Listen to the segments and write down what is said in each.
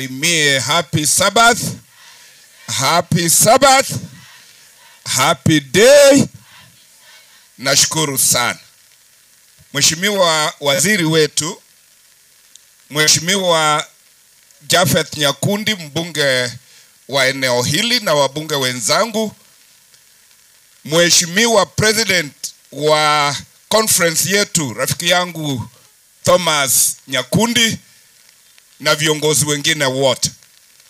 Mie happy Sabbath, happy Sabbath, happy day. Nashukuru sana Mheshimiwa Waziri wetu, Mheshimiwa Japheth Nyakundi, mbunge wa eneo hili na wabunge wenzangu, Mheshimiwa President wa conference yetu, rafiki yangu Thomas Nyakundi, na viongozi wengine wote.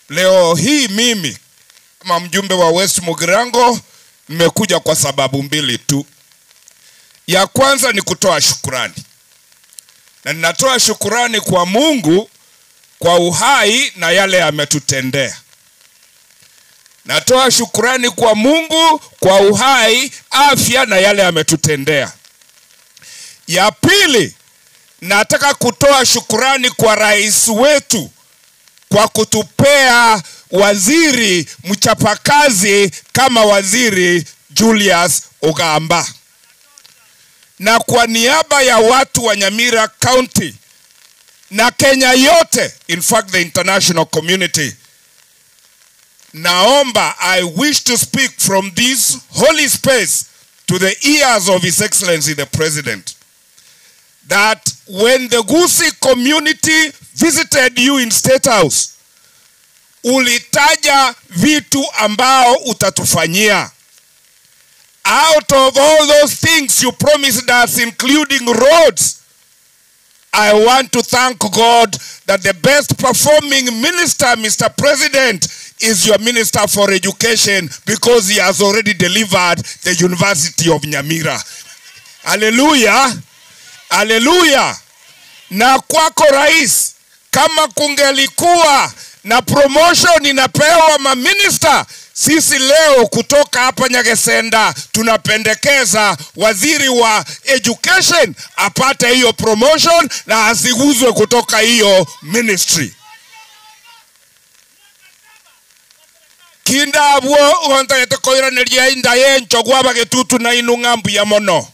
Leo hii mimi kama mjumbe wa West Mugirango nimekuja kwa sababu mbili tu. Ya kwanza ni kutoa shukurani. Na ninatoa shukurani kwa Mungu kwa uhai na yale ametutendea. Natoa shukurani kwa Mungu kwa uhai, afya na yale ametutendea. Ya pili, nataka kutoa shukurani kwa rais wetu kwa kutupea waziri mchapakazi kama Waziri Julius Ogamba. Na kwa niaba ya watu wa Nyamira County na Kenya yote, in fact the international community, naomba, I wish to speak from this holy space to the ears of His Excellency the President, that when the Gusii community visited you in State House, ulitaja vitu ambao utatufanyia. Out of all those things you promised us, including roads, I want to thank God that the best performing minister, Mr. President, is your Minister for Education, because he has already delivered the University of Nyamira. Hallelujah. Hallelujah. Na kwako rais, kama kungelikuwa na promotion inapewa maminister, sisi leo kutoka hapa Nyagesenda tunapendekeza waziri wa education apate hiyo promotion na asiguzwe kutoka hiyo ministry. Kinda abwo ugontagete koiraneria inda yencho gwaba getutu na inu ng'ambu ya mono.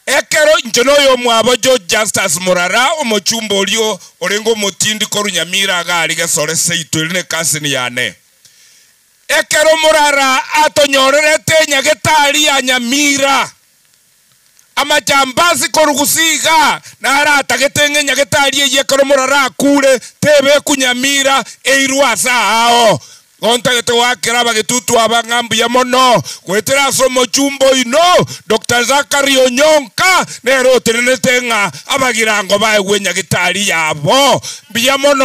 Ekero nchono yo mwabo George Justus Murara omochumba orio orengo motindi koru Nyamira gari gesore seito ine kasini yane. Ekero Murara atonyorerete nyagetari ya Nyamira amajambazi koru gusiga na aratagete nyagetari ekero Murara akure tebe kunyamira eirwasa hao. Gontagete wakera bagitutu abang'ambu ya mono gwetera somo chumbo ino Dr. Zachary Onyonka nero tenenete ng'a abagirango baegwe nyagetari yabo mbiya mono.